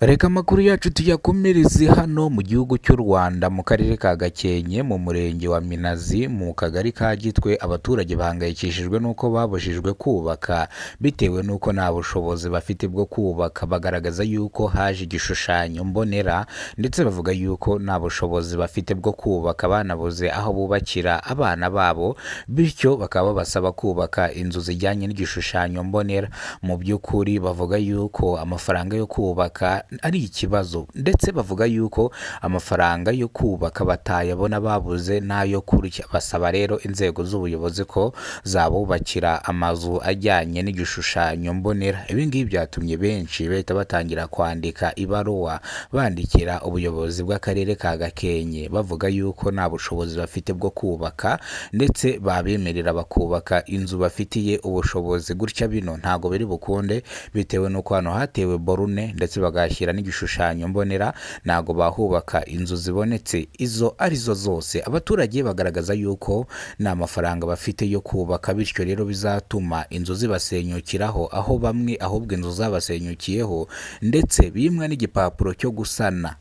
Reka amakuru yacu tuyakomereze hano mu gihugu cy'u Rwanda, mu karere ka Gakenke, mu murenge wa Minazi, mu kagari ka Gitwe. Abaturage bahangayikishijwe n'uko babujijwe kubaka bitewe n'uko nta bushobozi bafite bwo kubaka. Bagaragaza yuko haje igishushanyo mbonera, ndetse bavuga yuko nta bushobozi bafite bwo kubaka, banabuze aho bubakira abana babo, bityo bakaba babasaba kubaka inzu zijyanye n'igishushanyo mbonera. Mu by'ukuri bavuga yuko amafaranga yo kubaka ari ikibazo, ndetse bavuga yuko amafaranga yo kubaka batayabona, babuze n'ayo kurya. Basaba rero inzego z'ubuyobozi ko zabubakira amazu ajyanye n'igishushanyo mbonera. Ibi ngibi byatumye benshi bahita batangira kwandika ibaruwa bandikira ubuyobozi bw'akarere ka Gakenke, bavuga yuko nta bushobozi bafite bwo kubaka, ndetse babemerera bakubaka inzu bafitiye ubushobozi. Gutya bino ntabwo biri bukunde, bitewe n'uko hano hatewe borune ndetse bagashyira n'igishushanyo mbonera, ntabwo bahubaka inzu zibonetse izo arizo zose. Abaturage bagaragaza yuko nta mafaranga bafite yo kubaka, bityo rero bizatuma inzu zibasenyukiraho, aho bamwe ahubwo inzu zabasenyukiyeho, ndetse bimwa n'igipapuro cyo gusana,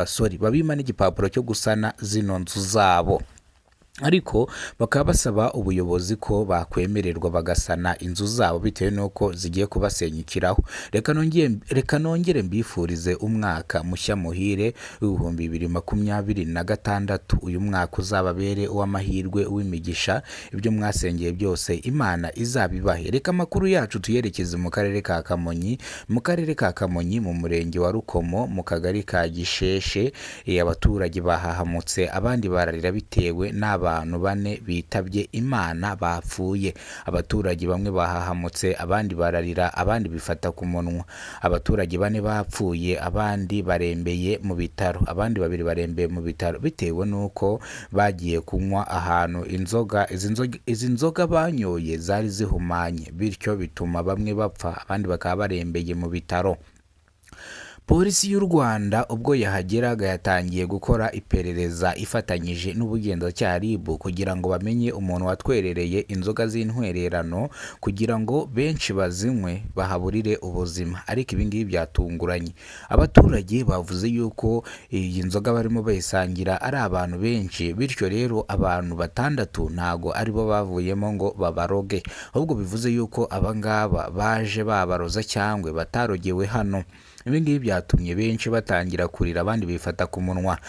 sorry, babima n'igipapuro cyo gusana zino nzu zabo. Ariko bakaba basaba ubuyobozi ko bakwemererwa bagasana inzu zabo bitewe n'uko zigiye kubasenyukiraho. Reka nongere mbifurize umwaka mushya muhire w'2026. Uyu mwaka uzababere uw'amahirwe, uw'imigisha, ibyo mwasengeye byose Imana izabibahe. Reka amakuru yacu tuyerekeze mu karere ka Kamonyi. Mu karere ka Kamonyi, mu murenge wa Rukomo, mu kagari ka Gisheshe, abaturage bahahamutse, abandi bararira bitewe n'abantu bane bitabye Imana bapfuye. Abaturage bamwe bahahamutse, abandi bararira, abandi bifata ku munwa. Abaturage bane bapfuye, abandi barembeye mu bitaro, abandi babiri barembeye mu bitaro bitewe n'uko bagiye kunywa ahantu inzoga. Izi nzoga banyoye zari zihumanye, bityo bituma bamwe bapfa, abandi bakaba barembeye mu bitaro. Polisi y'u Rwanda ubwo yahageraga yatangiye gukora iperereza ifatanyije n'ubugenzacyaha RIB kugira ngo bamenye umuntu watwerereye inzoga z'intwererano kugira ngo benshi bazinywe bahaburire ubuzima. Ariko ibi ngibi byatunguranye. Abaturage bavuze yuko iyi nzoga barimo bayisangira ari abantu benshi, bityo rero abantu batandatu ntago aribo bavuyemo ngo babaroge, ahubwo bivuze yuko abangaba baje babaroza cyangwa batarogewe hano. Ibi ngibi byatumye benshi batangira kurira, abandi bifata ku munwa.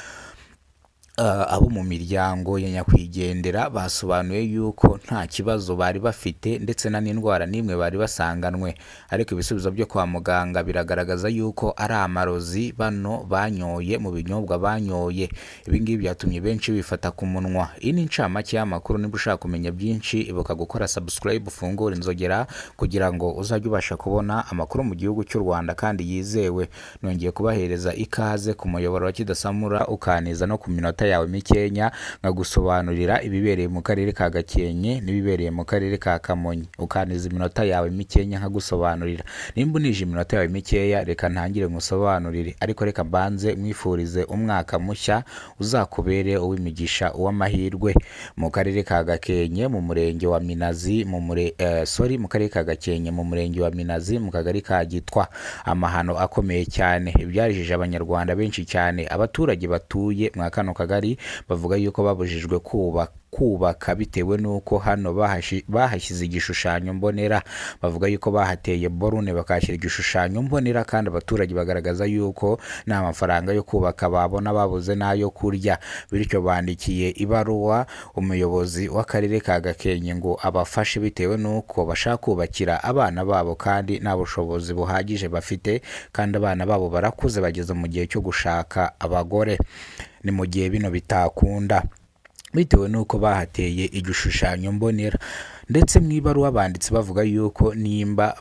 Abo mu miryango ya nyakwigendera basobanuye yuko nta kibazo bari bafite, ndetse nta n'indwara n'imwe bari basanganwe, ariko ibisubizo byo kwa muganga biragaragaza yuko ari amarozi bano banyoye mu binyobwa banyoye. Ibi ngibi byatumye benshi bifata ku munwa. Iyi ni incamake y'amakuru. Niba ushaka kumenya byinshi, ibuka gukora subscribe, ufungure inzogera kugira ngo uzajye ubasha kubona amakuru mu gihugu cy'u Rwanda kandi yizewe. Nongeye kubahereza ikaze ku muyoboro wa Kidasamura, ukaniza no ku minota yawe mikenya nkagusobanurira ibibereye mu karere ka Gakenke n'ibibereye mu karere ka Kamonyi. Ukaniza iminota yawe mikenya nkagusobanurira. Nimba unije iminota yawe mikeya, reka ntangire nkusobanurire, ariko reka mbanze mwifurize umwaka mushya, uzakubere uw'imigisha, uw'amahirwe. Mu karere ka Gakenke, mu murenge wa Minazi, mu mure, sorry, mu karere ka Gakenke, mu murenge wa Minazi, mu kagari ka Gitwa, amahano akomeye cyane ibyarijije Abanyarwanda benshi cyane. Abaturage batuye mwa kano kagari bavuga yuko babujijwe kubaka bitewe n'uko hano bahashyize igishushanyo mbonera. Bavuga yuko bahateye borune, bakahashyira igishushanyo mbonera, kandi abaturage bagaragaza yuko nta mafaranga yo kubaka babona, babuze n'ayo kurya. Bityo bandikiye ibaruwa umuyobozi w'akarere ka Gakenke ngo abafashe, bitewe n'uko bashaka kubakira abana babo kandi nta bushobozi buhagije bafite, kandi abana babo barakuze, bageze mu gihe cyo gushaka abagore. Ni mu gihe bino bitakunda bitewe n'uko bahateye igishushanyo mbonera. Ndetse mu ibaruwa banditse bavuga yuko nimba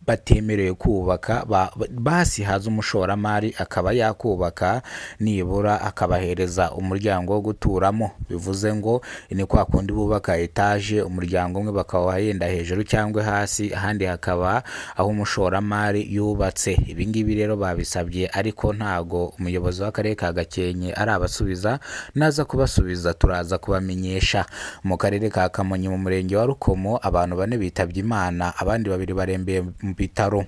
batemerewe kubaka, basi haza umushoramari akaba yakubaka, nibura akabahereza umuryango wo guturamo. Bivuze ngo ni kwa kundi bubaka etaje, umuryango umwe bakawuha yenda hejuru cyangwa hasi, ahandi hakaba aho umushoramari yubatse. Ibi ngibi rero babisabye, ariko ntago umuyobozi w'akarere ka Gakenke arabasubiza. Naza kubasubiza turaza kubamenyesha. Mu karere ka Kamonyi, mu murenge wa Rukomo, abantu bane bitabye Imana, abandi babiri barembeye mu bitaro.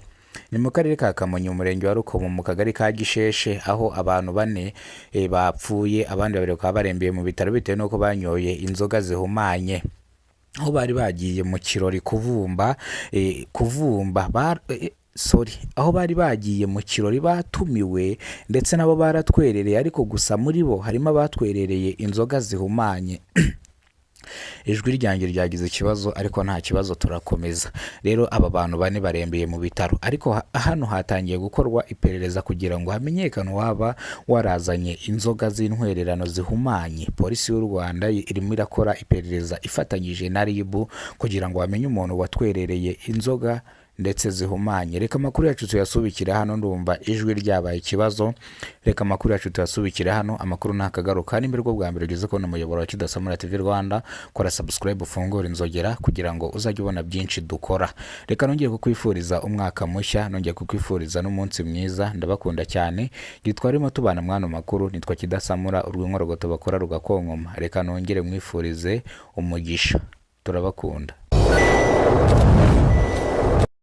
Ni mu karere ka Kamonyi, umurenge wa Rukomo, mu kagari ka Gisheshe, aho abantu bane bapfuye, abandi babiri bakaba barembeye mu bitaro bitewe n'uko banyoye inzoga zihumanye aho bari bagiye mu kirori kuvumba, kuvumba sorry, aho bari bagiye mu kirori batumiwe, ndetse nabo baratwerereye, ariko gusa muri bo harimo abatwerereye inzoga zihumanye. Ijwi ryanjye ryagize ikibazo, ariko nta kibazo, turakomeza. Rero aba bantu bane barembeye mu bitaro, ariko hano hatangiye gukorwa iperereza kugira ngo hamenyekane uwaba warazanye inzoga z'intwererano zihumanye. Polisi y'u Rwanda irimo irakora iperereza ifatanyije na RIB kugira ngo bamenye umuntu watwerereye inzoga ndetse zihumanye. Reka amakuru yacu tuyasubikire hano, ndumva ijwi ryabaye ikibazo. Reka amakuru yacu tuyasubikire hano, amakuru ntakagaruka. Nimba aribwo bwa mbere ugeze kubona umuyoboro wa Kidasamura TV Rwanda, kora subscribe, ufungure inzogera kugira ngo uzajye ubona byinshi dukora. Reka nongere kukwifuriza umwaka mushya, nongeye kukwifuriza n'umunsi mwiza. Ndabakunda cyane. Gitwarimo tubana mwana makuru, nitwa Kidasamura, urw'inkorogoto bakora rugakonkoma. Reka nongere mwifurize umugisha, turabakunda.